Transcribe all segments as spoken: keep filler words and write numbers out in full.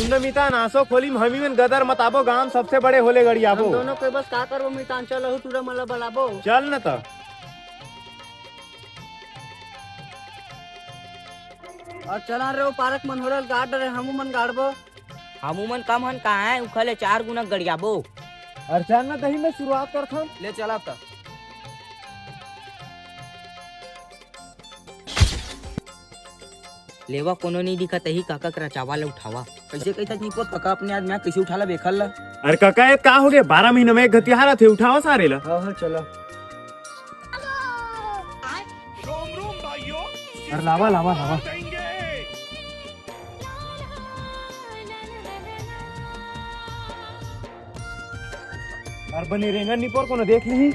सुन न मितान, आसो खोली म हमी मन गदर मताबो, गांव सबसे बड़े होले गड़ियाबो। हम दोनों कोई बस का करबो मितान, चल अहू टूरा मन ला बलाबो। चल न त। अउ चला रे, ओ पारक मन होले गाड़ डरे, हमू मन गाड़बो। हमू मन कम हन कहाँ है, उखले चार गुना गड़ियाबो। अरे चल न तही में शुरुआत करथन। ले चला त। लेवा कोनो नहीं दिखत, तही काका करा चावल उठावा। कैसे कैसे नहीं पोत काका अपने आदमी कैसे उठाला बेखल ला। अरे काका, ये का हो गया? बारह महीने में एक घतिया हारा थे, उठावा सारे ला। हाँ, हाँ, चला। अरे लावा, लावा, लावा। अरे बने रेंगन निपोर कोनो देख ली।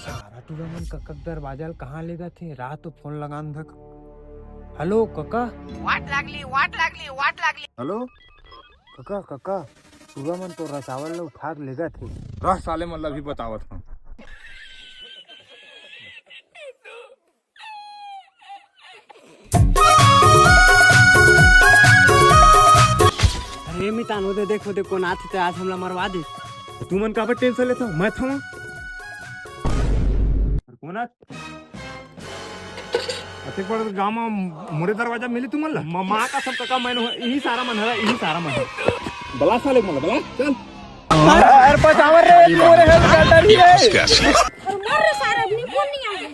सारा टूरा मन कक्का के दरवाजा ल कहाँ लेगथे? रात तो फोन लगान धक। हेलो कक्का। वाट लागली, वाट लागली, वाट लागली। हेलो कक्का, कक्का, टूरा मन तो रचावल ल उठा के लेगथे। रह साले मन ल भी बतावत हूँ। अरे मितान, ओदे देख, ओदे कोन आथे ते आज हमला मरवा दे। तुमन काबर टेंशन लेथव? मैं थव। कोन आथे? अतेक बड़ गांव म मोरे दरवाजा मिली तुमन ला? म-, माँ का सब कका, मैं इही सारा मन हरा, इही सारा मन हरा। बला साले मन ला, बला, चल। अरे बचावर रे, मोरे हेल्प कर रही है। अरे मर रे सारा, अपनी फोन नहीं आ रही।